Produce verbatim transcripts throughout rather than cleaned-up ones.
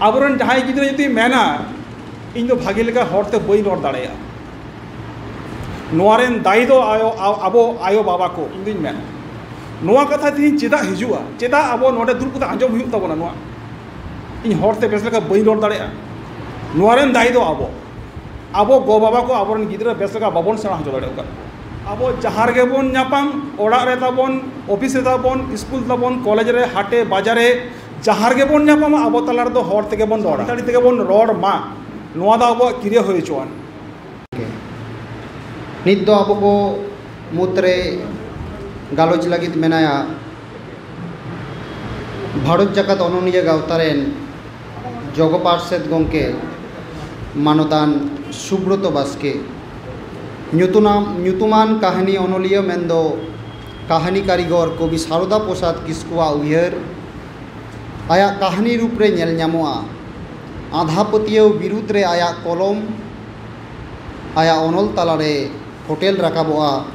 ᱟᱵᱚᱨᱮᱱ ᱡᱟᱦᱟᱸᱭ ᱜᱤᱫᱽᱨᱟᱹ ᱡᱩᱫᱤ ᱢᱮᱱᱟ, "ᱤᱧ ᱫᱚ ᱵᱷᱟᱜᱮ ᱞᱮᱠᱟ ᱦᱚᱲᱛᱮ ᱵᱟᱹᱧ ᱨᱚᱲ ᱫᱟᱲᱮᱭᱟᱜᱼᱟ", ᱱᱚᱣᱟ ᱨᱮᱱ ᱫᱟᱭᱤ ᱫᱚ ᱟᱭᱳ, ᱟ-, ᱟᱵᱚ ᱟᱭᱳ ᱵᱟᱵᱟ ᱠᱚ, ᱤᱧ ᱫᱩᱧ ᱢᱮᱱᱟ᱾ ᱱᱚᱣᱟ ᱠᱟᱛᱷᱟ ᱛᱮᱦᱮᱧ ᱪᱮᱫᱟᱜ ᱦᱤᱡᱩᱜᱼᱟ? ᱪᱮᱫᱟᱜ ᱟᱵᱚ ᱱᱚᱰᱮ ᱫᱩᱲᱩᱵ ᱠᱟᱛᱮ ᱟᱸᱡᱚᱢ ᱦᱩᱭᱩᱜ ᱛᱟᱵᱚᱱᱟ ᱱᱚᱣᱟ? ᱤᱧ ᱦᱚᱲᱛᱮ ᱵᱮᱥ ᱞᱮᱠᱟ ᱵᱟᱹᱧ ᱨᱚᱲ ᱫᱟᱲᱮᱭᱟᱜᱼᱟ᱾ ᱱᱚᱣᱟ ᱨᱮᱱ ᱫᱟᱭᱤ ᱫᱚ ᱟᱵᱚ, ᱟᱵᱚ ᱜᱚ ᱵᱟᱵᱟ ᱠᱚ ᱟᱵᱚᱨᱮᱱ ᱜᱤᱫᱽᱨᱟᱹ ᱵᱮᱥ ᱞᱮᱠᱟ ᱵᱟᱵᱚᱱ ᱥᱮᱬᱟ ᱦᱚᱪᱚ ᱫᱟᱲᱮ ᱟᱠᱟᱫ ᱠᱚᱣᱟ᱾ ᱟᱵᱚ ᱡᱟᱦᱟᱸ ᱨᱮᱜᱮ ᱵᱚᱱ ᱧᱟᱯᱟᱢ, ᱚᱲᱟᱜ ᱨᱮ ᱛᱟᱵᱚᱱ, ᱚᱯᱷᱤᱥ ᱨᱮ ᱛᱟᱵᱚᱱ, ᱥᱠᱩᱞ ᱛᱟᱵᱚᱱ, ᱠᱚᱞᱮᱡᱽ ᱨᱮ, ᱦᱟᱴᱮ ᱵᱟᱡᱟᱨ ᱨᱮ, ᱡᱟᱦᱟᱸ ᱨᱮᱜᱮ ᱵᱚᱱ ᱧᱟᱯᱟᱢᱟ, ᱟᱵᱚ ᱛᱟᱞᱟ ᱨᱮᱫᱚ ᱦᱚᱲ ᱛᱮᱜᱮ ᱵᱚᱱ ᱨᱚᱲᱟ, ᱥᱟᱱᱛᱟᱲᱤ ᱛᱮᱜᱮ ᱵᱚᱱ ᱨᱚᱲ ᱢᱟ᱾ ᱱᱚᱣᱟ ᱫᱚ ᱟᱵᱚᱣᱟᱜ ᱠᱤᱨᱭᱟᱹ ᱦᱩᱭ ᱦᱚᱪᱚᱣᱟᱱ᱾ ᱱᱤᱛ ᱫᱚ ᱟᱵᱚ ᱠᱚ ᱢᱩᱫᱽᱨᱮ ᱜᱟᱞᱚᱪ ᱞᱟᱹᱜᱤᱫ ᱢᱮᱱᱟᱭᱟ ᱵᱷᱟᱨᱚᱛ ᱡᱟᱠᱟᱛ ᱚᱱᱚᱞᱤᱭᱟᱹ ᱜᱟᱶᱛᱟ ᱨᱮᱱ ᱡᱚᱜᱚ ᱯᱟᱨᱥᱮᱛ ᱜᱚᱢᱠᱮ ᱢᱟᱱᱚᱛᱟᱱ ᱥᱩᱵᱨᱚᱛᱚ ᱵᱟᱥᱠᱮ᱾ ᱧᱩᱛᱩᱢᱟᱱ, ᱧᱩᱛᱩᱢᱟᱱ ᱠᱟᱹᱦᱱᱤ ᱚᱱᱚᱞᱤᱭᱟᱹ ᱢᱮᱱᱫᱚ ᱠᱟᱹᱦᱱᱤ ᱠᱟᱹᱨᱤᱜᱚᱨ ᱠᱚᱵᱤ ᱥᱟᱨᱚᱫᱟ ᱯᱨᱚᱥᱟᱫᱽ ᱠᱤᱥᱠᱩᱣᱟᱜ ᱩᱭᱦᱟᱹᱨ ᱟᱭᱟᱜ ᱠᱟᱹᱦᱱᱤ ᱨᱩᱯ ᱨᱮ ᱧᱮᱞ ᱧᱟᱢᱚᱜᱼᱟ᱾ ᱟᱸᱫᱷᱟ ᱯᱟᱹᱛᱭᱟᱹᱣ ᱵᱤᱨᱩᱫᱽ ᱨᱮ ᱟᱭᱟᱜ ᱠᱚᱞᱚᱢ ᱟᱭᱟᱜ ᱚᱱᱚᱞ ᱛᱟᱞᱟᱨᱮ ᱯᱷᱚᱴᱮᱞ ᱨᱟᱠᱟᱵᱚᱜᱼᱟ᱾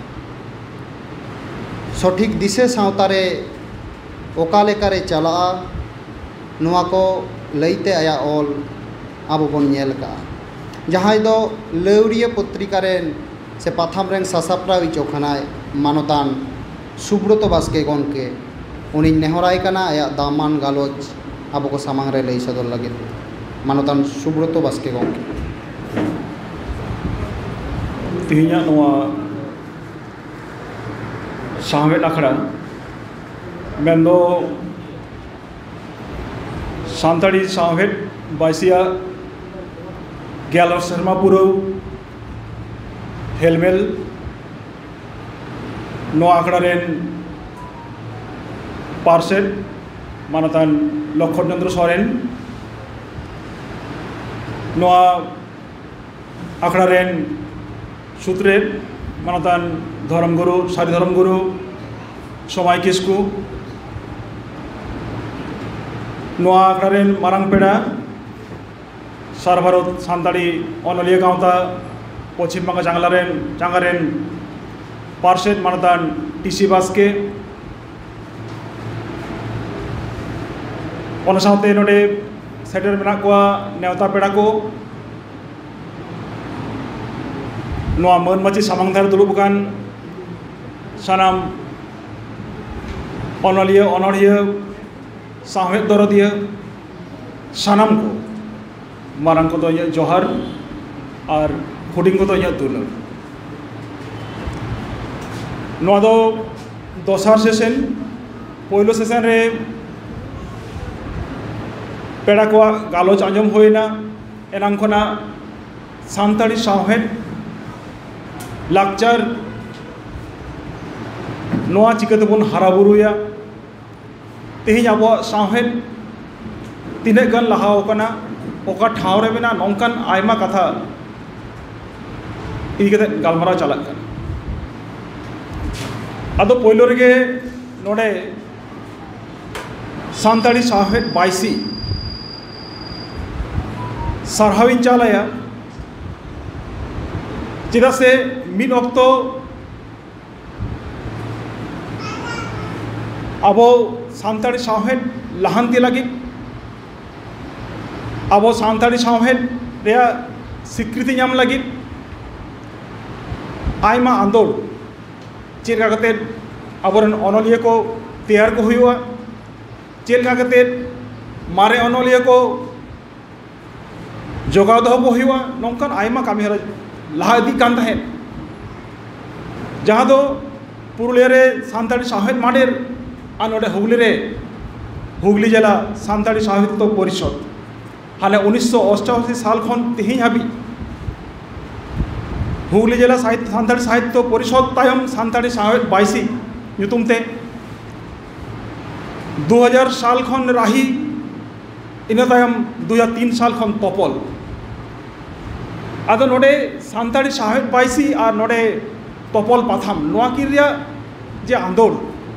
ᱥᱚᱴᱷᱤᱠ ᱫᱤᱥᱟᱹ ᱥᱟᱶᱛᱟ ᱨᱮ ᱚᱠᱟ ᱞᱮᱠᱟᱨᱮ ᱪᱟᱞᱟᱜᱼᱟ, ᱱᱚᱣᱟ ᱠᱚ ᱞᱟᱹᱭᱛᱮ ᱟᱭᱟᱜ ᱚᱞ ᱟᱵᱚ ᱵᱚᱱ ᱧᱮᱞ ᱟᱠᱟᱫᱼᱟ᱾ ᱡᱟᱦᱟᱸᱭ ᱫᱚ ᱞᱟᱹᱣᱲᱤᱭᱟᱹ ᱯᱚᱛᱨᱤᱠᱟ ᱨᱮᱱ ᱥᱮ ᱯᱟᱛᱷᱟᱢ ᱨᱮᱱ ᱥᱟᱥᱟᱯᱲᱟᱣᱤᱡ ᱠᱟᱱᱟᱭ ᱢᱟᱱᱚᱛᱟᱱ ᱥᱩᱵᱨᱚᱛᱚ ᱵᱟᱥᱠᱮ ᱜᱚᱢᱠᱮ᱾ ᱩᱱᱤᱧ ᱱᱮᱦᱚᱨᱟᱭ ᱠᱟᱱᱟ ᱟᱭᱟᱜ ᱫᱟᱢᱟᱱ ᱜᱟᱞᱚᱪ ᱟᱵᱚ ᱠᱚ ᱥᱟᱢᱟᱝ ᱨᱮ ᱞᱟᱹᱭ ᱥᱚᱫᱚᱨ ᱞᱟᱹᱜᱤᱫ᱾ ᱢᱟᱱᱚᱛᱟᱱ ᱥᱩᱵᱨᱚᱛᱚ ᱵᱟᱥᱠᱮ ᱜᱚᱢᱠᱮ᱾ ᱛᱮᱦᱮᱧᱟᱜ ᱱᱚᱣᱟ ᱥᱟᱶᱦᱮᱫ ᱟᱠᱷᱲᱟ ᱢᱮᱱᱫᱚ ᱥᱟᱱᱛᱟᱲᱤ ᱥᱟᱶᱦᱮᱫ ᱵᱟᱹᱭᱥᱤᱭᱟᱜ ᱜᱮᱞ ᱥᱮᱨᱢᱟ ᱯᱩᱨᱟᱹᱣ ᱦᱮᱞᱢᱮᱞ, ᱱᱚᱣᱟ ᱟᱠᱷᱲᱟ ᱨᱮᱱ ᱯᱟᱨᱥᱮᱛ ᱢᱟᱱᱚᱛᱟᱱ ᱞᱚᱠᱠᱷᱚᱱ ᱪᱚᱸᱫᱽᱨᱚ ᱥᱚᱨᱮᱱ, ᱱᱚᱣᱟ ᱟᱠᱷᱲᱟ ᱨᱮᱱ ᱥᱩᱛᱨᱮᱛ ᱢᱟᱱᱚᱛᱟᱱ ᱫᱷᱚᱨᱚᱢ ᱜᱩᱨᱩ, ᱥᱟᱹᱨᱤ ᱫᱷᱚᱨᱚᱢ ᱜᱩᱨᱩ ᱥᱚᱢᱟᱭ ᱠᱤᱥᱠᱩ, ᱱᱚᱣᱟ ᱟᱠᱷᱲᱟ ᱨᱮᱱ ᱢᱟᱨᱟᱝ ᱯᱮᱲᱟ ᱥᱟᱨ ᱵᱷᱟᱨᱚᱛ ᱥᱟᱱᱛᱟᱲᱤ ᱚᱱᱚᱞᱤᱭᱟᱹ ᱜᱟᱶᱛᱟ ᱯᱚᱪᱷᱤᱢ ᱵᱟᱝᱞᱟ ᱪᱟᱸᱜᱟ ᱨᱮᱱ, ᱪᱟᱸᱜᱟ ᱨᱮᱱ ᱯᱟᱨᱥᱮᱛ ᱢᱟᱱᱚᱛᱟᱱ ᱴᱤ ᱥᱤ ᱵᱟᱥᱠᱮ, ᱚᱱᱟ ᱥᱟᱶᱛᱮ ᱱᱚᱰᱮ ᱥᱮᱴᱮᱨ ᱢᱮᱱᱟᱜ ᱠᱚᱣᱟ ᱱᱮᱣᱛᱟ ᱯᱮᱲᱟ ᱠᱚ, ᱱᱚᱣᱟ ᱢᱟᱹᱱ ᱢᱟᱹᱪᱤ ᱥᱟᱢᱟᱝ ᱫᱷᱟᱨᱮ ᱫᱩᱲᱩᱵ ᱟᱠᱟᱱ ᱥᱟᱱᱟᱢ ᱚᱱᱚᱞᱤᱭᱟᱹ, ᱚᱱᱚᱲᱦᱤᱭᱟᱹ, ᱥᱟᱶᱦᱮᱫ ᱫᱚᱨᱚᱫᱤᱭᱟᱹ, ᱥᱟᱱᱟᱢ ᱠᱚ, ᱢᱟᱨᱟᱝ ᱠᱚᱫᱚ ᱤᱧᱟᱹᱜ ᱡᱚᱦᱟᱨ ᱟᱨ ᱦᱩᱰᱤᱧ ᱠᱚᱫᱚ ᱤᱧᱟᱹᱜ ᱫᱩᱞᱟᱹᱲ᱾ ᱱᱚᱣᱟ ᱫᱚ ᱫᱚᱥᱟᱨ ᱥᱮᱥᱮᱱ᱾ ᱯᱳᱭᱞᱳ ᱥᱮᱥᱮᱱ ᱨᱮ ᱯᱮᱲᱟ ᱠᱚᱣᱟᱜ ᱜᱟᱞᱚᱪ ᱟᱸᱡᱚᱢ ᱦᱩᱭᱱᱟ, ᱮᱱᱟᱝ ᱠᱷᱚᱱᱟᱜ ᱥᱟᱱᱛᱟᱲᱤ ᱥᱟᱶᱦᱮᱫ, ᱞᱟᱠᱪᱟᱨ, ᱱᱚᱣᱟ ᱪᱤᱠᱟᱹ ᱛᱮᱵᱚᱱ ᱦᱟᱨᱟ ᱵᱩᱨᱩᱭᱟ, ᱛᱮᱦᱮᱧ ᱟᱵᱚᱣᱟᱜ ᱥᱟᱶᱦᱮᱫ ᱛᱤᱱᱟᱹᱜ ᱜᱟᱱ ᱞᱟᱦᱟ ᱟᱠᱟᱱᱟ, ᱚᱠᱟ ᱴᱷᱟᱶ ᱨᱮ ᱢᱮᱱᱟᱜᱼᱟ, ᱱᱚᱝᱠᱟᱱ ᱟᱭᱢᱟ ᱠᱟᱛᱷᱟ ᱤᱫᱤ ᱠᱟᱛᱮ ᱜᱟᱞᱢᱟᱨᱟᱣ ᱪᱟᱞᱟᱜ ᱠᱟᱱᱟ᱾ ᱟᱫᱚ ᱯᱳᱭᱞᱳ ᱨᱮᱜᱮ ᱱᱚᱰᱮ ᱥᱟᱱᱛᱟᱲᱤ ᱥᱟᱶᱦᱮᱫ ᱵᱟᱭᱥᱤ ᱥᱟᱨᱦᱟᱣᱤᱧ ᱪᱟᱞᱟᱭᱟ, ᱪᱮᱫᱟᱜ ᱥᱮ ᱢᱤᱫ ᱚᱠᱛᱚ ᱟᱵᱚ ᱥᱟᱱᱛᱟᱲᱤ ᱥᱟᱶᱦᱮᱫ ᱞᱟᱦᱟᱱᱛᱤ ᱞᱟᱹᱜᱤᱫ, ᱟᱵᱚ ᱥᱟᱱᱛᱟᱲᱤ ᱥᱟᱶᱦᱮᱫ ᱨᱮᱭᱟᱜ ᱥᱤᱠᱨᱤᱛᱤ ᱧᱟᱢ ᱞᱟᱹᱜᱤᱫ ᱟᱭᱢᱟ ᱟᱸᱫᱳᱲ, ᱪᱮᱫ ᱞᱮᱠᱟ ᱠᱟᱛᱮ ᱟᱵᱚᱨᱮᱱ ᱚᱱᱚᱞᱤᱭᱟᱹ ᱠᱚ ᱛᱮᱭᱟᱨ ᱠᱚ ᱦᱩᱭᱩᱜᱼᱟ, ᱪᱮᱫ ᱞᱮᱠᱟ ᱠᱟᱛᱮ ᱢᱟᱨᱮ ᱚᱱᱚᱞᱤᱭᱟᱹ ᱠᱚ ᱡᱚᱜᱟᱣ ᱫᱚᱦᱚ ᱠᱚ ᱦᱩᱭᱩᱜᱼᱟ, ᱱᱚᱝᱠᱟᱱ ᱟᱭᱢᱟ ᱠᱟᱹᱢᱤᱦᱚᱨᱟ ᱞᱟᱦᱟ ᱤᱫᱤᱜ ᱠᱟᱱ ᱛᱟᱦᱮᱸᱫ, ᱡᱟᱦᱟᱸ ᱫᱚ ᱯᱩᱨᱩᱞᱤᱭᱟᱹ ᱨᱮ ᱥᱟᱱᱛᱟᱲᱤ ᱥᱟᱶᱦᱮᱫ ᱢᱟᱰᱮᱨ ᱟᱨ ᱱᱚᱰᱮ ᱦᱩᱜᱽᱞᱤ ᱨᱮ ᱦᱩᱜᱽᱞᱤ ᱡᱮᱞᱟ ᱥᱟᱱᱛᱟᱲᱤ ᱥᱟᱦᱤᱛᱛᱚ ᱯᱚᱨᱤᱥᱚᱫᱽ, ᱦᱟᱱᱮ ᱩᱱᱤᱥᱥᱚ ᱚᱥᱴᱟᱥᱤ ᱥᱟᱞ ᱠᱷᱚᱱ ᱛᱮᱦᱮᱧ ᱦᱟᱹᱵᱤᱡ ᱦᱩᱜᱽᱞᱤ ᱡᱮᱞᱟ ᱥᱟᱦᱤᱛ-, ᱥᱟᱱᱛᱟᱲᱤ ᱥᱟᱦᱤᱛᱛᱚ ᱯᱚᱨᱤᱥᱚᱫᱽ, ᱛᱟᱭᱚᱢ ᱥᱟᱱᱛᱟᱲᱤ ᱥᱟᱶᱦᱮᱫ ᱵᱟᱭᱥᱤ ᱧᱩᱛᱩᱢ ᱛᱮ, ᱫᱩ ᱦᱟᱡᱟᱨ ᱥᱟᱞ ᱠᱷᱚᱱ ᱨᱟᱦᱤ, ᱤᱱᱟᱹ ᱛᱟᱭᱚᱢ ᱫᱩ ᱦᱟᱡᱟᱨ ᱛᱤᱱ ᱥᱟᱞ ᱠᱷᱚᱱ ᱛᱚᱯᱚᱞ᱾ ᱟᱫᱚ ᱱᱚᱰᱮ ᱥᱟᱱᱛᱟᱲᱤ ᱥᱟᱶᱦᱮᱫ ᱵᱟᱭᱥᱤ ᱟᱨ ᱱᱚᱰᱮ ᱛᱚᱯᱚᱞ ᱯᱟᱛᱷᱟᱢ, ᱱᱚᱣᱟ ᱠᱤᱱ ᱨᱮᱭᱟᱜ ᱡᱮ ᱟᱸᱫᱳᱲ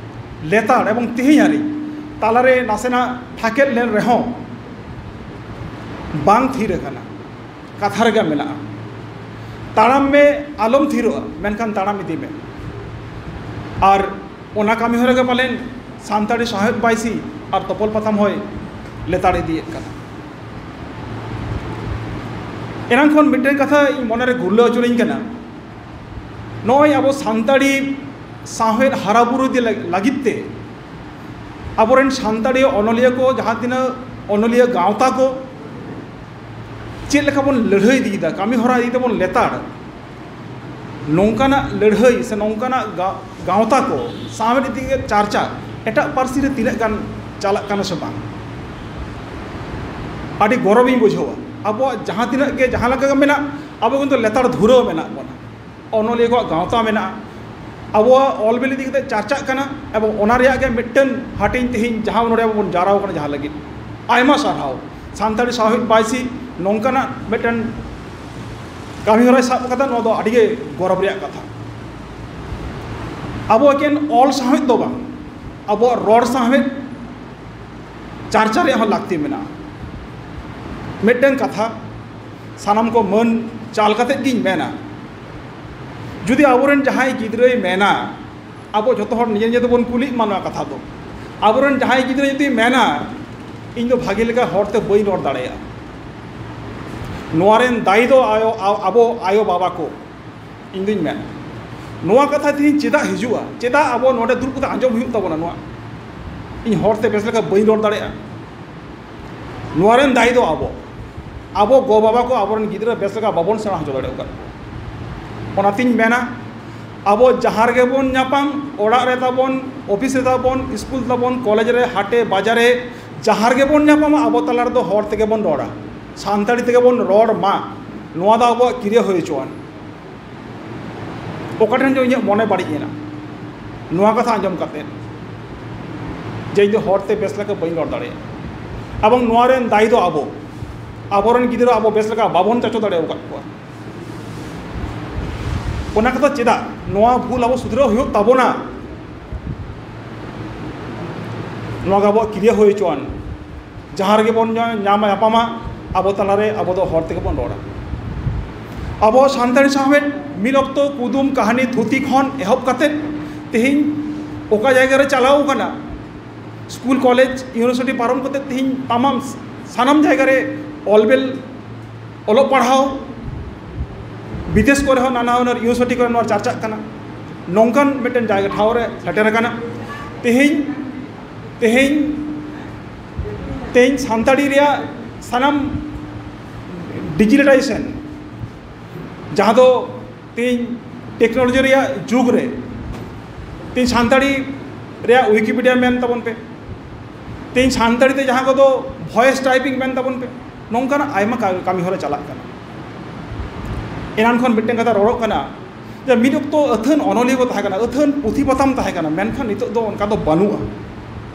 ᱞᱮᱛᱟᱲ ᱮᱵᱚᱝ ᱛᱮᱦᱮᱧ ᱦᱟᱹᱨᱤᱡ ᱛᱟᱞᱟᱨᱮ ᱱᱟᱥᱮᱱᱟᱜ ᱛᱷᱟᱠᱮᱫ ᱞᱮᱱ ᱨᱮᱦᱚᱸ, ᱵᱟᱝ ᱛᱷᱤᱨ ᱟᱠᱟᱱᱟ, ᱠᱟᱛᱷᱟ ᱨᱮᱜᱮ ᱢᱮᱱᱟᱜᱼᱟ᱾ ᱛᱟᱲᱟᱢ ᱢᱮ, ᱟᱞᱚᱢ ᱛᱷᱤᱨᱚᱜᱼᱟ, ᱢᱮᱱᱠᱷᱟᱱ ᱛᱟᱲᱟᱢ ᱤᱫᱤ ᱢᱮ᱾ ᱟᱨ ᱚᱱᱟ ᱠᱟᱹᱢᱤ ᱦᱚᱨᱟ ᱜᱮ ᱯᱟᱞᱮᱱ ᱥᱟᱱᱛᱟᱲᱤ ᱥᱟᱶᱦᱮᱫ ᱵᱟᱭᱥᱤ ᱟᱨ ᱛᱚᱯᱚᱞ ᱯᱟᱛᱷᱟᱢ ᱦᱚᱸᱭ ᱞᱮᱛᱟᱲ ᱤᱫᱤᱭᱮᱫ ᱠᱟᱱᱟ᱾ ᱮᱱᱟᱝ ᱠᱷᱚᱱ ᱢᱤᱫᱴᱮᱱ ᱠᱟᱛᱷᱟ ᱤᱧ ᱢᱚᱱᱮᱨᱮ ᱜᱩᱨᱞᱟᱹ ᱦᱚᱪᱚᱞᱤᱧ ᱠᱟᱱᱟ᱾ ᱱᱚᱜᱼᱚᱭ ᱟᱵᱚ ᱥᱟᱱᱛᱟᱲᱤ ᱥᱟᱶᱦᱮᱫ ᱦᱟᱨᱟᱵᱩᱨᱩ ᱤᱫᱤ ᱞᱟᱹᱜᱤᱫ ᱛᱮ ᱟᱵᱚᱨᱮᱱ ᱥᱟᱱᱛᱟᱲᱤ ᱚᱱᱚᱞᱤᱭᱟᱹ ᱠᱚ, ᱡᱟᱦᱟᱸ ᱛᱤᱱᱟᱹᱜ ᱚᱱᱚᱞᱤᱭᱟᱹ ᱜᱟᱶᱛᱟ ᱠᱚ, ᱪᱮᱫ ᱞᱮᱠᱟ ᱵᱚᱱ ᱞᱟᱹᱲᱦᱟᱹᱭ ᱤᱫᱤᱭᱮᱫᱟ, ᱠᱟᱹᱢᱤ ᱦᱚᱨᱟ ᱤᱫᱤ ᱛᱟᱵᱚᱱ ᱞᱮᱛᱟᱲ, ᱱᱚᱝᱠᱟᱱᱟᱜ ᱞᱟᱹᱲᱦᱟᱹᱭ ᱥᱮ ᱱᱚᱝᱠᱟᱱᱟᱜ ᱜᱟ-, ᱜᱟᱶᱛᱟ ᱠᱚ ᱥᱟᱶᱦᱮᱫ ᱤᱫᱤ ᱠᱟᱛᱮ ᱪᱟᱨᱪᱟ ᱮᱴᱟᱜ ᱯᱟᱹᱨᱥᱤ ᱨᱮ ᱛᱤᱱᱟᱹᱜ ᱜᱟᱱ ᱪᱟᱞᱟᱜ ᱠᱟᱱᱟ ᱥᱮ ᱵᱟᱝ, ᱟᱹᱰᱤ ᱜᱚᱨᱚᱵᱤᱧ ᱵᱩᱡᱷᱟᱹᱣᱟ᱾ ᱟᱵᱚᱣᱟᱜ ᱡᱟᱦᱟᱸ ᱛᱤᱱᱟᱹᱜ ᱜᱮ ᱡᱟᱦᱟᱸ ᱞᱮᱠᱟ ᱜᱮ ᱢᱮᱱᱟᱜ, ᱟᱵᱚ ᱠᱤᱱᱛᱩ ᱞᱮᱛᱟᱲ ᱫᱷᱩᱨᱟᱹᱣ ᱢᱮᱱᱟᱜ ᱵᱚᱱᱟ᱾ ᱚᱱᱚᱞᱤᱭᱟᱹ ᱠᱚᱣᱟᱜ ᱜᱟᱶᱛᱟ ᱢᱮᱱᱟᱜᱼᱟ, ᱟᱵᱚᱣᱟᱜ ᱚᱞ ᱵᱤᱞ ᱤᱫᱤ ᱠᱟᱛᱮ ᱪᱟᱨᱪᱟᱜ ᱠᱟᱱᱟ, ᱮᱵᱚᱝ ᱚᱱᱟ ᱨᱮᱭᱟᱜ ᱜᱮ ᱢᱤᱫᱴᱮᱱ ᱦᱟᱹᱴᱤᱧ ᱛᱮᱦᱮᱧ ᱡᱟᱦᱟᱸ ᱱᱚᱰᱮ ᱟᱵᱚ ᱵᱚᱱ ᱡᱟᱣᱨᱟ ᱟᱠᱟᱱᱟ ᱡᱟᱦᱟᱸ ᱞᱟᱹᱜᱤᱫ, ᱟᱭᱢᱟ ᱥᱟᱨᱦᱟᱣ᱾ ᱥᱟᱱᱛᱟᱲᱤ ᱥᱟᱶᱦᱮᱫ ᱵᱟᱭᱥᱤ ᱱᱚᱝᱠᱟᱱᱟᱜ ᱢᱤᱫᱴᱮᱱ ᱠᱟᱹᱢᱤ ᱦᱚᱨᱟᱭ ᱥᱟᱵ ᱟᱠᱟᱫᱟ, ᱱᱚᱣᱟ ᱫᱚ ᱟᱹᱰᱤᱜᱮ ᱜᱚᱨᱚᱵᱽ ᱨᱮᱭᱟᱜ ᱠᱟᱛᱷᱟ᱾ ᱟᱵᱚ ᱮᱠᱮᱱ ᱚᱞ ᱥᱟᱶᱦᱮᱫ ᱫᱚ ᱵᱟᱝ, ᱟᱵᱚᱣᱟᱜ ᱨᱚᱲ ᱥᱟᱶᱦᱮᱫ ᱪᱟᱨᱪᱟ ᱨᱮᱭᱟᱜ ᱦᱚᱸ ᱞᱟᱹᱠᱛᱤ ᱢᱮᱱᱟᱜᱼᱟ᱾ ᱢᱤᱫᱴᱟᱝ ᱠᱟᱛᱷᱟ ᱥᱟᱱᱟᱢ ᱠᱚ ᱢᱟᱹᱱ ᱪᱟᱞ ᱠᱟᱛᱮᱫ ᱜᱤᱧ ᱢᱮᱱᱟ, ᱡᱩᱫᱤ ᱟᱵᱚᱨᱮᱱ ᱡᱟᱦᱟᱸᱭ ᱜᱤᱫᱽᱨᱟᱹᱭ ᱢᱮᱱᱟ, ᱟᱵᱚ ᱡᱷᱚᱛᱚ ᱦᱚᱲ ᱱᱤᱡᱮ ᱱᱤᱡᱮ ᱛᱮᱵᱚᱱ ᱠᱩᱞᱤᱜ ᱢᱟ ᱱᱚᱣᱟ ᱠᱟᱛᱷᱟ ᱫᱚ, ᱟᱵᱚᱨᱮᱱ ᱡᱟᱦᱟᱸᱭ ᱜᱤᱫᱽᱨᱟᱹ ᱡᱩᱫᱤ ᱢᱮᱱᱟ, "ᱤᱧ ᱫᱚ ᱵᱷᱟᱜᱮ ᱞᱮᱠᱟ ᱦᱚᱲ ᱛᱮ ᱵᱟᱹᱧ ᱨᱚᱲ ᱫᱟᱲᱮᱭᱟᱜᱼᱟ", ᱱᱚᱣᱟ ᱨᱮᱱ ᱫᱟᱭᱤ ᱫᱚ ᱟᱭᱳ, ᱟ-, ᱟᱵᱚ ᱟᱭᱳ ᱵᱟᱵᱟ ᱠᱚ᱾ ᱤᱧ ᱫᱩᱧ ᱢᱮᱱᱟ, ᱱᱚᱣᱟ ᱠᱟᱛᱷᱟ ᱛᱮᱦᱮᱧ ᱪᱮᱫᱟᱜ ᱦᱤᱡᱩᱜᱼᱟ? ᱪᱮᱫᱟᱜ ᱟᱵᱚ ᱱᱚᱰᱮ ᱫᱩᱲᱩᱵ ᱠᱟᱛᱮ ᱟᱸᱡᱚᱢ ᱦᱩᱭᱩᱜ ᱛᱟᱵᱚᱱᱟ ᱱᱚᱣᱟ? ᱤᱧ ᱦᱚᱲ ᱛᱮ ᱵᱮᱥ ᱞᱮᱠᱟ ᱵᱟᱹᱧ ᱨᱚᱲ ᱫᱟᱲᱮᱭᱟᱜᱼᱟ᱾ ᱱᱚᱣᱟ ᱨᱮᱱ ᱫᱟᱭᱤ ᱫᱚ ᱟᱵᱚ, ᱟᱵᱚ ᱜᱚ ᱵᱟᱵᱟ ᱠᱚ ᱟᱵᱚᱨᱮᱱ ᱜᱤᱫᱽᱨᱟᱹ ᱵᱮᱥ ᱞᱮᱠᱟ ᱵᱟᱵᱚᱱ ᱥᱮᱬᱟ ᱦᱚᱪᱚ ᱫᱟᱲᱮ ᱟᱠᱟᱫ ᱠᱚᱣᱟ᱾ ᱚᱱᱟᱛᱤᱧ ᱢᱮᱱᱟ, ᱟᱵᱚ ᱡᱟᱦᱟᱸ ᱨᱮᱜᱮ ᱵᱚᱱ ᱧᱟᱯᱟᱢ, ᱚᱲᱟᱜ ᱨᱮ ᱛᱟᱵᱚᱱ, ᱚᱯᱷᱤᱥ ᱨᱮ ᱛᱟᱵᱚᱱ, ᱥᱠᱩᱞ ᱛᱟᱵᱚᱱ, ᱠᱚᱞᱮᱡᱽ ᱨᱮ, ᱦᱟᱴᱮ ᱵᱟᱡᱟᱨ ᱨᱮ, ᱡᱟᱦᱟᱸ ᱨᱮᱜᱮ ᱵᱚᱱ ᱧᱟᱯᱟᱢᱟ, ᱟᱵᱚ ᱛᱟᱞᱟ ᱨᱮᱫᱚ ᱦᱚᱲ ᱛᱮᱜᱮ ᱵᱚᱱ ᱨᱚᱲᱟ, ᱥᱟᱱᱛᱟᱲᱤ ᱛᱮᱜᱮ ᱵᱚᱱ ᱨᱚᱲ ᱢᱟ᱾ ᱱᱚᱣᱟ ᱫᱚ ᱟᱵᱚᱣᱟᱜ ᱠᱤᱨᱭᱟᱹ ᱦᱩᱭ ᱦᱚᱪᱚᱣᱟᱱ᱾ ᱚᱠᱟ ᱴᱷᱮᱱ ᱪᱚ ᱤᱧᱟᱹᱜ ᱢᱚᱱᱮ ᱵᱟᱹᱲᱤᱡ ᱮᱱᱟ ᱱᱚᱣᱟ ᱠᱟᱛᱷᱟ ᱟᱸᱡᱚᱢ ᱠᱟᱛᱮ, ᱡᱮ ᱤᱧ ᱫᱚ ᱦᱚᱲ ᱛᱮ ᱵᱮᱥ ᱞᱮᱠᱟ ᱵᱟᱹᱧ ᱨᱚᱲ ᱫᱟᱲᱮᱭᱟᱜᱼᱟ᱾ ᱮᱵᱚᱝ ᱱᱚᱣᱟ ᱨᱮᱱ ᱫᱟᱭᱤ ᱫᱚ ᱟᱵᱚ, ᱟᱵᱚᱨᱮᱱ ᱜᱤᱫᱽᱨᱟᱹ ᱟᱵᱚ ᱵᱮᱥ ᱞᱮᱠᱟ ᱵᱟᱵᱚᱱ ᱪᱟᱪᱚ ᱫᱟᱲᱮ ᱟᱠᱟᱫ ᱠᱚᱣᱟ᱾ ᱚᱱᱟ ᱠᱟᱛᱷᱟ ᱪᱮᱫᱟᱜ? ᱱᱚᱣᱟ ᱵᱷᱩᱞ ᱟᱵᱚ ᱥᱩᱫᱷᱨᱟᱹᱣ ᱦᱩᱭᱩᱜ ᱛᱟᱵᱚᱱᱟ᱾ ᱱᱚᱣᱟ ᱜᱮ ᱟᱵᱚᱣᱟᱜ ᱠᱤᱨᱭᱟᱹ ᱦᱩᱭ ᱦᱚᱪᱚᱣᱟᱱ᱾ ᱡᱟᱦᱟᱸ ᱨᱮᱜᱮ ᱵᱚᱱ ᱧᱟ-, ᱧᱟᱢᱟ ᱧᱟᱯᱟᱢᱟ, ᱟᱵᱚ ᱛᱟᱞᱟᱨᱮ ᱟᱵᱚ ᱫᱚ ᱦᱚᱲ ᱛᱮᱜᱮ ᱵᱚᱱ ᱨᱚᱲᱟ᱾ ᱟᱵᱚ ᱥᱟᱱᱛᱟᱲᱤ ᱥᱟᱶᱦᱮᱫ ᱢᱤᱫ ᱚᱠᱛᱚ ᱠᱩᱫᱩᱢ, ᱠᱟᱹᱦᱱᱤ, ᱛᱷᱩᱛᱤ ᱠᱷᱚᱱ ᱮᱦᱚᱵ ᱠᱟᱛᱮ ᱛᱮᱦᱮᱧ ᱚᱠᱟ ᱡᱟᱭᱜᱟ ᱨᱮ ᱪᱟᱞᱟᱣ ᱟᱠᱟᱱᱟ, ᱥᱠᱩᱞ, ᱠᱚᱞᱮᱡᱽ, ᱤᱭᱩᱱᱤᱵᱷᱟᱨᱥᱤᱴᱤ ᱯᱟᱨᱚᱢ ᱠᱟᱛᱮ ᱛᱮᱦᱮᱧ ᱛᱟᱢᱟᱢ ᱥᱟᱱᱟᱢ ᱡᱟᱭᱜᱟ ᱨᱮ ᱚᱞᱵᱮᱞ ᱚᱞᱚᱜ ᱯᱟᱲᱦᱟᱣ, ᱵᱤᱫᱮᱥ ᱠᱚᱨᱮ ᱦᱚᱸ ᱱᱟᱱᱟ ᱦᱩᱱᱟᱹᱨ ᱤᱭᱩᱱᱤᱵᱷᱟᱨᱥᱤᱴᱤ ᱠᱚᱨᱮ ᱱᱚᱣᱟ ᱪᱟᱨᱪᱟᱜ ᱠᱟᱱᱟ᱾ ᱱᱚᱝᱠᱟᱱ ᱢᱤᱫᱴᱮᱱ ᱡᱟᱭᱜᱟ, ᱴᱷᱟᱶ ᱨᱮ ᱥᱮᱴᱮᱨ ᱟᱠᱟᱱᱟ᱾ ᱛᱮᱦᱮᱧ, ᱛᱮᱦᱮᱧ, ᱛᱮᱦᱮᱧ ᱥᱟᱱᱛᱟᱲᱤ ᱨᱮᱭᱟᱜ ᱥᱟᱱᱟᱢ ᱰᱤᱡᱤᱴᱟᱞᱟᱭᱡᱮᱥᱚᱱ, ᱡᱟᱦᱟᱸ ᱫᱚ ᱛᱮᱦᱮᱧ ᱴᱮᱠᱱᱳᱞᱚᱡᱤ ᱨᱮᱭᱟᱜ ᱡᱩᱜᱽ ᱨᱮ, ᱛᱮᱦᱮᱧ ᱥᱟᱱᱛᱟᱲᱤ ᱨᱮᱭᱟᱜ ᱣᱤᱠᱤᱯᱤᱰᱤᱭᱟ ᱢᱮᱱ ᱛᱟᱵᱚᱱ ᱯᱮ, ᱛᱮᱦᱮᱧ ᱥᱟᱱᱛᱟᱲᱤ ᱛᱮ ᱡᱟᱦᱟᱸ ᱠᱚᱫᱚ ᱵᱷᱚᱭᱮᱥ ᱴᱟᱭᱯᱤᱝ ᱢᱮᱱ ᱛᱟᱵᱚᱱ ᱯᱮ, ᱱᱚᱝᱠᱟᱱᱟᱜ ᱟᱭᱢᱟ ᱠᱟ-, ᱠᱟᱹᱢᱤ ᱦᱚᱨᱟ ᱪᱟᱞᱟᱜ ᱠᱟᱱᱟ᱾ ᱮᱱᱟᱱ ᱠᱷᱚᱱ ᱢᱤᱫᱴᱮᱱ ᱠᱟᱛᱷᱟ ᱨᱚᱲᱚᱜ ᱠᱟᱱᱟ ᱡᱮ ᱢᱤᱫ ᱚᱠᱛᱚ ᱟᱹᱛᱷᱟᱹᱱ ᱚᱱᱚᱞᱤᱭᱟᱹ ᱠᱚ ᱛᱟᱦᱮᱸ ᱠᱟᱱᱟ, ᱟᱹᱛᱷᱟᱹᱱ ᱯᱩᱛᱷᱤ ᱯᱟᱛᱷᱟᱢ ᱛᱟᱦᱮᱸ ᱠᱟᱱᱟ, ᱢᱮᱱᱠᱷᱟᱱ ᱱᱤᱛᱚᱜ ᱫᱚ ᱚᱱᱠᱟ ᱫᱚ ᱵᱟᱹᱱᱩᱜᱼᱟ᱾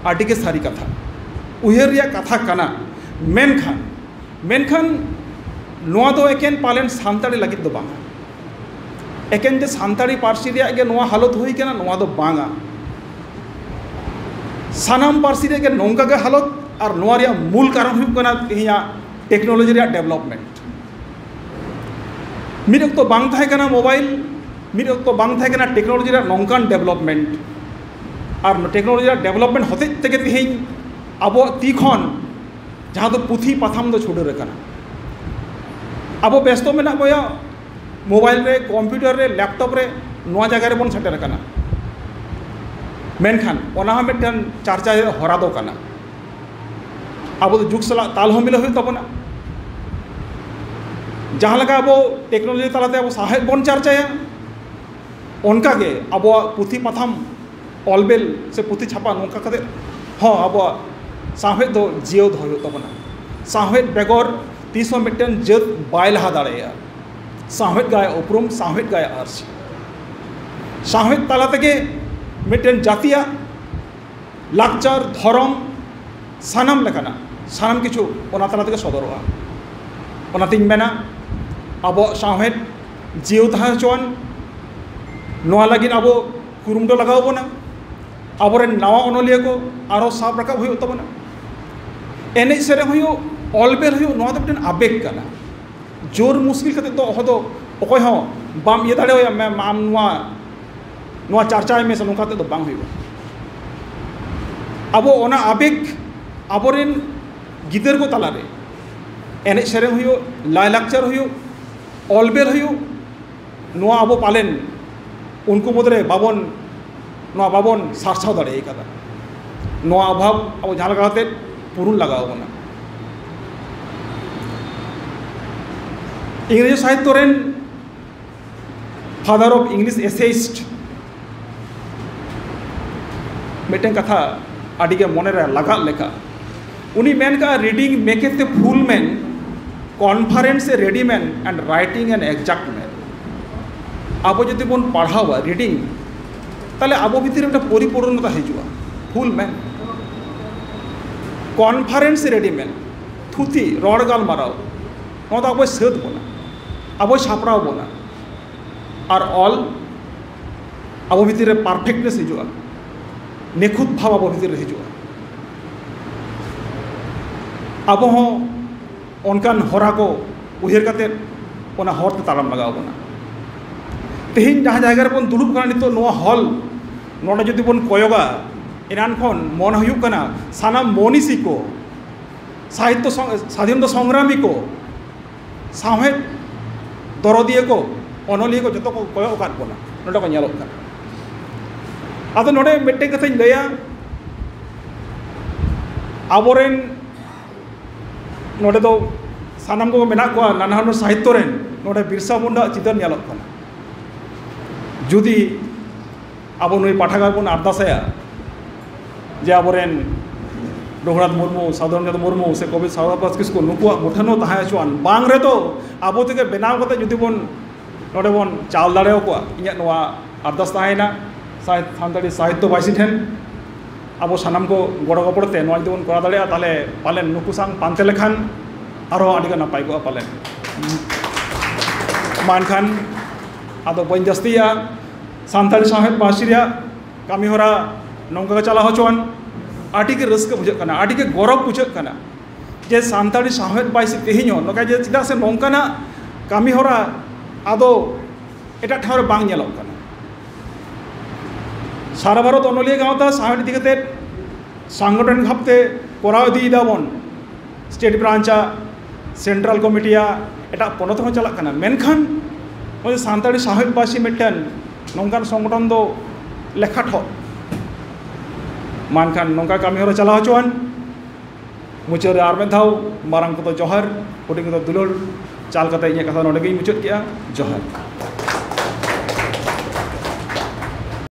ᱟᱹᱰᱤ ᱜᱮ ᱥᱟᱹᱨᱤ ᱠᱟᱛᱷᱟ, ᱩᱭᱦᱟᱹᱨ ᱨᱮᱭᱟᱜ ᱠᱟᱛᱷᱟ ᱠᱟᱱᱟ᱾ ᱢᱮᱱᱠᱷᱟᱱ, ᱢᱮᱱᱠᱷᱟᱱ ᱱᱚᱣᱟ ᱫᱚ ᱮᱠᱮᱱ ᱯᱟᱞᱮᱱ ᱥᱟᱱᱛᱟᱲᱤ ᱞᱟᱹᱜᱤᱫ ᱫᱚ ᱵᱟᱝᱟ᱾ ᱮᱠᱮᱱ ᱡᱮ ᱥᱟᱱᱛᱟᱲᱤ ᱯᱟᱹᱨᱥᱤ ᱨᱮᱭᱟᱜ ᱜᱮ ᱱᱚᱣᱟ ᱦᱟᱞᱚᱛ ᱦᱩᱭ ᱠᱟᱱᱟ, ᱱᱚᱣᱟ ᱫᱚ ᱵᱟᱝᱟ᱾ ᱥᱟᱱᱟᱢ ᱯᱟᱹᱨᱥᱤ ᱨᱮᱭᱟᱜ ᱜᱮ ᱱᱚᱝᱠᱟ ᱜᱮ ᱦᱟᱞᱚᱛ, ᱟᱨ ᱱᱚᱣᱟ ᱨᱮᱭᱟᱜ ᱢᱩᱞ ᱠᱟᱨᱚᱱ ᱦᱩᱭᱩᱜ ᱠᱟᱱᱟ ᱛᱮᱦᱮᱧᱟᱜ ᱴᱮᱠᱱᱳᱞᱚᱡᱤ ᱨᱮᱭᱟᱜ ᱰᱮᱵᱷᱞᱚᱯᱢᱮᱱᱴ᱾ ᱢᱤᱫ ᱚᱠᱛᱚ ᱵᱟᱝ ᱛᱟᱦᱮᱸ ᱠᱟᱱᱟ ᱢᱳᱵᱟᱭᱤᱞ, ᱢᱤᱫ ᱚᱠᱛᱚ ᱵᱟᱝ ᱛᱟᱦᱮᱸ ᱠᱟᱱᱟ ᱴᱮᱠᱱᱳᱞᱚᱡᱤ ᱨᱮᱭᱟᱜ ᱱᱚᱝᱠᱟᱱ ᱰᱮᱵᱷᱞᱚᱯᱢᱮᱱᱴ᱾ ᱟᱨ ᱴᱮᱠᱱᱳᱞᱚᱡᱤ ᱨᱮᱭᱟᱜ ᱰᱮᱵᱷᱞᱚᱯᱢᱮᱱᱴ ᱦᱚᱛᱮᱡ ᱛᱮᱜᱮ ᱛᱮᱦᱮᱧ ᱟᱵᱚᱣᱟᱜ ᱛᱤ ᱠᱷᱚᱱ ᱡᱟᱦᱟᱸ ᱫᱚ ᱯᱩᱛᱷᱤ ᱯᱟᱛᱷᱟᱢ ᱫᱚ ᱪᱷᱩᱰᱟᱹᱨ ᱟᱠᱟᱱᱟ᱾ ᱟᱵᱚ ᱵᱮᱥᱛᱚ ᱢᱮᱱᱟᱜ ᱵᱚᱱᱟ ᱢᱳᱵᱟᱭᱤᱞ ᱨᱮ, ᱠᱚᱢᱯᱤᱭᱩᱴᱟᱨ ᱨᱮ, ᱞᱮᱯᱴᱚᱯ ᱨᱮ, ᱱᱚᱣᱟ ᱡᱟᱭᱜᱟ ᱨᱮᱵᱚᱱ ᱥᱮᱴᱮᱨ ᱟᱠᱟᱱᱟ᱾ ᱢᱮᱱᱠᱷᱟᱱ ᱚᱱᱟ ᱦᱚᱸ ᱢᱤᱫᱴᱮᱱ ᱪᱟᱨᱪᱟ ᱨᱮᱭᱟᱜ ᱦᱚᱨᱟ ᱫᱚ ᱠᱟᱱᱟ᱾ ᱟᱵᱚ ᱫᱚ ᱡᱩᱜᱽ ᱥᱟᱞᱟᱜ ᱛᱟᱞ ᱦᱚᱸ ᱢᱤᱞᱟᱹᱣ ᱦᱩᱭᱩᱜ ᱛᱟᱵᱚᱱᱟ᱾ ᱡᱟᱦᱟᱸ ᱞᱮᱠᱟ ᱟᱵᱚ ᱴᱮᱠᱱᱳᱞᱚᱡᱤ ᱛᱟᱞᱟᱛᱮ ᱟᱵᱚ ᱥᱟᱶᱦᱮᱫ ᱵᱚᱱ ᱪᱟᱨᱪᱟᱭᱟ, ᱚᱱᱠᱟᱜᱮ ᱟᱵᱚᱣᱟᱜ ᱯᱩᱛᱷᱤ ᱯᱟᱛᱷᱟᱢ, ᱚᱞ ᱵᱮᱞ ᱥᱮ ᱯᱩᱛᱷᱤ ᱪᱷᱟᱯᱟ, ᱱᱚᱝᱠᱟ ᱠᱟᱛᱮ ᱦᱚᱸ ᱟᱵᱚᱣᱟᱜ ᱥᱟᱶᱦᱮᱫ ᱫᱚ ᱡᱤᱭᱟᱹᱣ ᱫᱚᱦᱚᱭ ᱦᱩᱭᱩᱜ ᱛᱟᱵᱚᱱᱟ᱾ ᱥᱟᱶᱦᱮᱫ ᱵᱮᱜᱚᱨ ᱛᱤᱥ ᱦᱚᱸ ᱢᱤᱫᱴᱮᱱ ᱡᱟᱹᱛ ᱵᱟᱭ ᱞᱟᱦᱟ ᱫᱟᱲᱮᱭᱟᱜᱼᱟ᱾ ᱥᱟᱶᱦᱮᱫ ᱜᱮ ᱟᱭᱟᱜ ᱩᱯᱨᱩᱢ, ᱥᱟᱶᱦᱮᱫ ᱜᱮ ᱟᱭᱟᱜ ᱟᱹᱨᱥᱤ᱾ ᱥᱟᱶᱦᱮᱫ ᱛᱟᱞᱟ ᱛᱮᱜᱮ ᱢᱤᱫᱴᱮᱱ ᱡᱟᱹᱛᱤᱭᱟᱜ ᱞᱟᱠᱪᱟᱨ, ᱫᱷᱚᱨᱚᱢ, ᱥᱟᱱᱟᱢ ᱞᱮᱠᱟᱱᱟᱜ, ᱥᱟᱱᱟᱢ ᱠᱤᱪᱷᱩ ᱚᱱᱟ ᱛᱟᱞᱟ ᱛᱮᱜᱮ ᱥᱚᱫᱚᱨᱚᱜᱼᱟ᱾ ᱚᱱᱟᱛᱤᱧ ᱢᱮᱱᱟ, ᱟᱵᱚᱣᱟᱜ ᱥᱟᱶᱦᱮᱫ ᱡᱤᱭᱟᱹᱣ ᱛᱟᱦᱮᱸ ᱦᱚᱪᱚᱣᱟᱱ, ᱱᱚᱣᱟ ᱞᱟᱹᱜᱤᱫ ᱟᱵᱚ ᱠᱩᱨᱩᱢᱩᱴᱩ ᱞᱟᱜᱟᱣ ᱵᱚᱱᱟ᱾ ᱟᱵᱚᱨᱮᱱ ᱱᱟᱣᱟ ᱚᱱᱚᱞᱤᱭᱟᱹ ᱠᱚ ᱟᱨᱚ ᱥᱟᱵ ᱨᱟᱠᱟᱵ ᱦᱩᱭᱩᱜ ᱛᱟᱵᱚᱱᱟ᱾ ᱮᱱᱮᱡ ᱥᱮᱨᱮᱧ ᱦᱩᱭᱩᱜ, ᱚᱞ ᱵᱮᱞ ᱦᱩᱭᱩᱜ, ᱱᱚᱣᱟ ᱫᱚ ᱢᱤᱫᱴᱮᱱ ᱟᱵᱮᱜᱽ ᱠᱟᱱᱟ᱾ ᱡᱳᱨ ᱢᱩᱥᱠᱤᱞ ᱠᱟᱛᱮ ᱫᱚ ᱚᱦᱚ ᱫᱚ ᱚᱠᱚᱭ ᱦᱚᱸ ᱵᱟᱢ ᱤᱭᱟᱹ ᱫᱟᱲᱮᱣᱟᱭᱟ, ᱢᱮ-, ᱢᱟ ᱟᱢ ᱱᱚᱣᱟ, ᱱᱚᱣᱟ ᱪᱟᱨᱪᱟᱭ ᱢᱮ ᱥᱮ ᱱᱚᱝᱠᱟ ᱠᱟᱛᱮ ᱫᱚ ᱵᱟᱝ ᱦᱩᱭᱩᱜᱼᱟ᱾ ᱟᱵᱚ ᱚᱱᱟ ᱟᱵᱮᱜᱽ ᱟᱵᱚᱨᱮᱱ ᱜᱤᱫᱟᱹᱨ ᱠᱚ ᱛᱟᱞᱟᱨᱮ ᱮᱱᱮᱡ ᱥᱮᱨᱮᱧ ᱦᱩᱭᱩᱜ, ᱞᱟᱭᱼᱞᱟᱠᱪᱟᱨ ᱦᱩᱭᱩᱜ, ᱚᱞ ᱵᱮᱞ ᱦᱩᱭᱩᱜ, ᱱᱚᱣᱟ ᱟᱵᱚ ᱯᱟᱞᱮᱱ ᱩᱱᱠᱩ ᱢᱩᱫᱽᱨᱮ ᱵᱟᱵᱚᱱ, ᱱᱚᱣᱟ ᱵᱟᱵᱚᱱ ᱥᱟᱨᱥᱟᱣ ᱫᱟᱲᱮ ᱠᱟᱫᱟ᱾ ᱱᱚᱣᱟ ᱚᱵᱷᱟᱵᱽ ᱟᱵᱚ ᱡᱟᱦᱟᱸ ᱞᱮᱠᱟ ᱠᱟᱛᱮ ᱯᱩᱨᱩᱱ ᱞᱟᱜᱟᱣ ᱵᱚᱱᱟ᱾ ᱤᱝᱨᱮᱡᱤ ᱥᱟᱦᱤᱛᱛᱚ ᱨᱮᱱ father of English essayist ᱢᱤᱫᱴᱮᱱ ᱠᱟᱛᱷᱟ ᱟᱹᱰᱤ ᱜᱮ ᱢᱚᱱᱮ ᱨᱮ ᱞᱟᱜᱟᱜ ᱞᱮᱠᱟ᱾ ᱩᱱᱤ ᱢᱮᱱ ᱠᱟᱜᱼᱟ, "Reading maketh a fool man, conference a ready man, and writing an exact man." ᱟᱵᱚ ᱡᱩᱫᱤ ᱵᱚᱱ ᱯᱟᱲᱦᱟᱣᱟ ᱨᱤᱰᱤᱝ, ᱛᱟᱦᱞᱮ ᱟᱵᱚ ᱵᱷᱤᱛᱤᱨ ᱨᱮ ᱢᱤᱫᱴᱟᱝ ᱯᱚᱨᱤᱯᱩᱨᱱᱚᱛᱟ ᱦᱤᱡᱩᱜᱼᱟ᱾ ᱯᱷᱩᱞ ᱢᱮᱱ, ᱠᱚᱱᱯᱷᱟᱨᱮᱱᱥ ᱨᱮᱰᱤ ᱢᱮᱱ, ᱛᱷᱩᱛᱤ, ᱨᱚᱲ ᱜᱟᱞᱢᱟᱨᱟᱣ, ᱱᱚᱣᱟ ᱫᱚ ᱟᱵᱚᱭ ᱥᱟᱹᱛ ᱵᱚᱱᱟ, ᱟᱵᱚᱭ ᱥᱟᱯᱲᱟᱣ ᱵᱚᱱᱟ᱾ ᱟᱨ ᱚᱞ ᱟᱵᱚ ᱵᱷᱤᱛᱤᱨ ᱨᱮ ᱯᱟᱨᱯᱷᱮᱠᱴᱱᱮᱥ ᱦᱤᱡᱩᱜᱼᱟ, ᱱᱤᱠᱷᱩᱛ ᱵᱷᱟᱵᱽ ᱟᱵᱚ ᱵᱷᱤᱛᱤᱨ ᱨᱮ ᱦᱤᱡᱩᱜᱼᱟ᱾ ᱟᱵᱚ ᱦᱚᱸ ᱚᱱᱠᱟᱱ ᱦᱚᱨᱟ ᱠᱚ ᱩᱭᱦᱟᱹᱨ ᱠᱟᱛᱮᱫ ᱚᱱᱟ ᱦᱚᱨ ᱛᱮ ᱛᱟᱲᱟᱢ ᱞᱟᱜᱟᱣ ᱵᱚᱱᱟ᱾ ᱛᱮᱦᱮᱧ ᱡᱟᱦᱟᱸ ᱡᱟᱭᱜᱟ ᱨᱮᱵᱚᱱ ᱫᱩᱲᱩᱵ ᱠᱟᱱᱟ ᱱᱤᱛᱚᱜ, ᱱᱚᱣᱟ ᱦᱚᱞ, ᱱᱚᱰᱮ ᱡᱩᱫᱤ ᱵᱚᱱ ᱠᱚᱭᱚᱜᱟ, ᱮᱱᱟᱱ ᱠᱷᱚᱱ ᱢᱚᱱ ᱦᱩᱭᱩᱜ ᱠᱟᱱᱟ ᱥᱟᱱᱟᱢ ᱢᱚᱱᱤᱥᱤ ᱠᱚ, ᱥᱟᱦᱤᱛᱛᱚ ᱥᱚᱝ-, ᱥᱟᱫᱷᱤᱱᱚᱛᱟ ᱥᱚᱝᱜᱨᱟᱢᱤ ᱠᱚ, ᱥᱟᱶᱦᱮᱫ ᱫᱚᱨᱚᱫᱤᱭᱟᱹ ᱠᱚ, ᱚᱱᱚᱞᱤᱭᱟᱹ ᱠᱚ ᱡᱚᱛᱚ ᱠᱚ ᱠᱚᱭᱚᱜ ᱟᱠᱟᱫ ᱵᱚᱱᱟ, ᱱᱚᱰᱮ ᱠᱚ ᱧᱮᱞᱚᱜ ᱠᱟᱱᱟ᱾ ᱟᱫᱚ ᱱᱚᱰᱮ ᱢᱤᱫᱴᱮᱱ ᱠᱟᱛᱷᱟᱧ ᱞᱟᱹᱭᱟ, ᱟᱵᱚᱨᱮᱱ ᱱᱚᱰᱮ ᱫᱚ ᱥᱟᱱᱟᱢ ᱠᱚ ᱢᱮᱱᱟᱜ ᱠᱚᱣᱟ, ᱱᱟᱱᱟ ᱦᱩᱱᱟᱹᱨ ᱥᱟᱦᱤᱛᱛᱚ ᱨᱮᱱ, ᱱᱚᱰᱮ ᱵᱤᱨᱥᱟ ᱢᱩᱱᱰᱟ ᱟᱜ ᱪᱤᱛᱟᱹᱨ ᱧᱮᱞᱚᱜ ᱠᱟᱱᱟ᱾ ᱡᱩᱫᱤ ᱟᱵᱚ ᱱᱩᱭ ᱯᱟᱴᱷᱟᱜᱟᱨ ᱵᱚᱱ ᱟᱨᱫᱟᱥ ᱟᱭᱟ ᱡᱮ ᱟᱵᱚᱨᱮᱱ ᱨᱚᱜᱷᱩᱱᱟᱛᱷ ᱢᱩᱨᱢᱩ, ᱥᱟᱫᱷᱩ ᱨᱟᱢᱪᱟᱸᱫᱽ ᱢᱩᱨᱢᱩ ᱥᱮ ᱠᱚᱵᱤ ᱥᱟᱨᱚᱫᱟ ᱯᱨᱚᱥᱟᱫᱽ ᱠᱤᱥᱠᱩ, ᱱᱩᱠᱩᱣᱟᱜ ᱢᱩᱴᱷᱟᱹᱱ ᱦᱚᱸ ᱛᱟᱦᱮᱸ ᱦᱚᱪᱚᱣᱟᱱ, ᱵᱟᱝ ᱨᱮᱫᱚ ᱟᱵᱚ ᱛᱮᱜᱮ ᱵᱮᱱᱟᱣ ᱠᱟᱛᱮ ᱡᱩᱫᱤ ᱵᱚᱱ ᱱᱚᱰᱮ ᱵᱚᱱ ᱪᱟᱞ ᱫᱟᱲᱮᱭᱟᱠᱚᱣᱟ, ᱤᱧᱟᱹᱜ ᱱᱚᱣᱟ ᱟᱨᱫᱟᱥ ᱛᱟᱦᱮᱸᱭᱮᱱᱟ ᱥᱟᱦᱤᱛ-, ᱥᱟᱱᱛᱟᱲᱤ ᱥᱟᱦᱤᱛᱛᱚ ᱵᱟᱭᱥᱤ ᱴᱷᱮᱱ᱾ ᱟᱵᱚ ᱥᱟᱱᱟᱢ ᱠᱚ ᱜᱚᱲᱚ ᱜᱚᱯᱚᱲ ᱛᱮ ᱱᱚᱣᱟ ᱡᱩᱫᱤ ᱵᱚᱱ ᱠᱚᱨᱟᱣ ᱫᱟᱲᱮᱭᱟᱜᱼᱟ, ᱛᱟᱦᱚᱞᱮ ᱯᱟᱞᱮᱱ ᱱᱩᱠᱩ ᱥᱟᱶ ᱯᱟᱱᱛᱮ ᱞᱮᱠᱷᱟᱱ ᱟᱨᱦᱚᱸ ᱟᱹᱰᱤ ᱜᱟᱱ ᱱᱟᱯᱟᱭ ᱠᱚᱜᱼᱟ ᱯᱟᱞᱮᱱ᱾ ᱢᱟ ᱮᱱᱠᱷᱟᱱ ᱟᱫᱚ ᱵᱟᱹᱧ ᱡᱟᱹᱥᱛᱤᱭᱟ, ᱥᱟᱱᱛᱟᱲᱤ ᱥᱟᱶᱦᱮᱫ ᱯᱟᱹᱨᱥᱤ ᱨᱮᱭᱟᱜ ᱠᱟᱹᱢᱤ ᱦᱚᱨᱟ ᱱᱚᱝᱠᱟ ᱜᱮ ᱪᱟᱞᱟᱣ ᱦᱚᱪᱚᱣᱟᱱ᱾ ᱟᱹᱰᱤ ᱜᱮ ᱨᱟᱹᱥᱠᱟᱹ ᱵᱩᱡᱷᱟᱹᱜ ᱠᱟᱱᱟ, ᱟᱹᱰᱤ ᱜᱮ ᱜᱚᱨᱚᱵᱽ ᱵᱩᱡᱷᱟᱹᱜ ᱠᱟᱱᱟ ᱡᱮ ᱥᱟᱱᱛᱟᱲᱤ ᱥᱟᱶᱦᱮᱫ ᱵᱟᱭᱥᱤ ᱛᱮᱦᱮᱧ ᱦᱚᱸ ᱱᱚᱝᱠᱟ ᱡᱮ, ᱪᱮᱫᱟᱜ ᱥᱮ ᱱᱚᱝᱠᱟᱱᱟᱜ ᱠᱟᱹᱢᱤ ᱦᱚᱨᱟ ᱟᱫᱚ ᱮᱴᱟᱜ ᱴᱷᱟᱶ ᱨᱮ ᱵᱟᱝ ᱧᱮᱞᱚᱜ ᱠᱟᱱᱟ᱾ ᱥᱟᱨᱟ ᱵᱷᱟᱨᱚᱛ ᱚᱱᱚᱞᱤᱭᱟᱹ ᱜᱟᱶᱛᱟ ᱥᱟᱶᱦᱮᱫ ᱤᱫᱤ ᱠᱟᱛᱮ ᱥᱟᱝᱜᱚᱴᱷᱚᱱᱤᱠ ᱵᱷᱟᱵᱽᱛᱮ ᱠᱚᱨᱟᱣ ᱤᱫᱤᱭᱮᱫᱟ ᱵᱚᱱ, ᱥᱴᱮᱴ ᱵᱨᱟᱱᱪ ᱟᱜ, ᱥᱮᱱᱴᱨᱟᱞ ᱠᱚᱢᱤᱴᱤᱭᱟᱜ ᱮᱴᱟᱜ ᱯᱚᱱᱚᱛ ᱨᱮᱦᱚᱸ ᱪᱟᱞᱟᱜ ᱠᱟᱱᱟ, ᱢᱮᱱᱠᱷᱟᱱ ᱱᱚᱜᱼᱚᱭ ᱥᱟᱱᱛᱟᱲᱤ ᱥᱟᱶᱦᱮᱫ ᱯᱟᱹᱨᱥᱤ ᱢᱤᱫᱴᱮᱱ ᱱᱚᱝᱠᱟᱱ ᱥᱚᱝᱜᱚᱴᱷᱚᱱ ᱫᱚ ᱞᱮᱠᱷᱟ ᱴᱷᱚᱠ᱾ ᱢᱟ ᱮᱱᱠᱷᱟᱱ ᱱᱚᱝᱠᱟ ᱠᱟᱹᱢᱤ ᱦᱚᱨᱟ ᱪᱟᱞᱟᱣ ᱦᱚᱪᱚᱣᱟᱱ᱾ ᱢᱩᱪᱟᱹᱫ ᱨᱮ ᱟᱨ ᱢᱤᱫ ᱫᱷᱟᱣ ᱢᱟᱨᱟᱝ ᱠᱚᱫᱚ ᱡᱚᱦᱟᱨ, ᱦᱩᱰᱤᱧ ᱠᱚᱫᱚ ᱫᱩᱞᱟᱹᱲ ᱪᱟᱞ ᱠᱟᱛᱮ ᱤᱧᱟᱹᱜ ᱠᱟᱛᱷᱟ ᱱᱚᱰᱮ ᱜᱤᱧ ᱢᱩᱪᱟᱹᱫ ᱠᱮᱜᱼᱟ᱾ ᱡᱚᱦᱟᱨ᱾